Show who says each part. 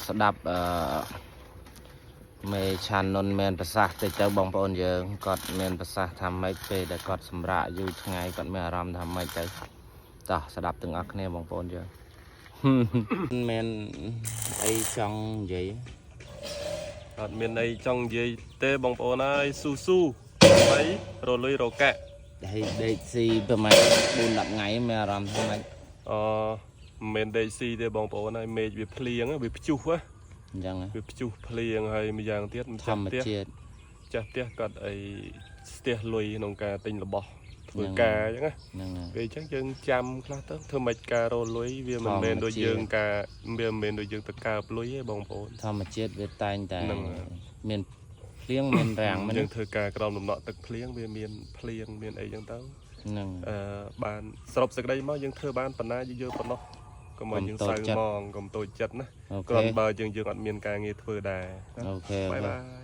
Speaker 1: ស្ដាប់អឺមេឆាននុនមានប្រសាសន៍តិចទៅបងប្អូនយើងគាត់មានប្រសាសន៍ថាម៉េចពេលដែលគាត់សម្រាកយូរថ្ងៃគាត់មានអារម្មណ៍ថាម៉េចទៅតោះស្ដាប់ទាំងអស់គ្នាបងប្អូនយើង មានអីចង់និយាយ
Speaker 2: អត់មានអីចង់និយាយទេបងប្អូនអើយស៊ូស៊ូដើម្បីរលុយរកាក់
Speaker 1: ហើយដេកស៊ីប្រហែល4 10ថ្ងៃមានអារម្មណ៍ថាម៉េច
Speaker 2: អមិនមែនដេកស៊ីទេបងប្អូនហើយមេឃវាភ្លៀងវាព្យុះហ៎
Speaker 1: អញ្ចឹងហ៎
Speaker 2: វាព្យុះភ្លៀងហើយម្យ៉ាងទៀតម្
Speaker 1: ធម្ម
Speaker 2: ចាស់ផ្ទះ
Speaker 1: ជាតិ
Speaker 2: ចាស់ផ្ទះគាត់អីស្ទះលុយក្នុងការទិញរបស់ធ្វើការអញ្ចឹងណា
Speaker 1: ហ្នឹងហើយ
Speaker 2: ពេលអញ្ចឹងយើងចាំខ្លះទៅធ្វើម៉េចការរលុយវាមិនមែនដូចយើងការវាមិនមែនដូចយើងទៅកើបលុយទេបងប្អូន
Speaker 1: ធម្មជាតិវាតែងតែ
Speaker 2: ហ្នឹងហើយ
Speaker 1: មានភ្លៀងមានរាំងមែន
Speaker 2: យើងធ្វើការក្រោមដំណក់ទឹកភ្លៀងវាមានភ្លៀងមានអីចឹងទៅ
Speaker 1: ហ្នឹង
Speaker 2: អឺបានសរុបសេចក្តីមកយើងធ្វើបានប៉ុណ្ណាយើងយកប៉ុណ្ណោះកុំឲ្យយើងសៅ
Speaker 1: កុំតូចចិត្ត
Speaker 2: ហ្មងកុំតូចចិត្តណា
Speaker 1: អូ
Speaker 2: គ្រា
Speaker 1: ខេ
Speaker 2: ន់បើយើងយើងអត់មានការងារធ្វើដែរណា
Speaker 1: អូខេ
Speaker 2: បាយបាយ។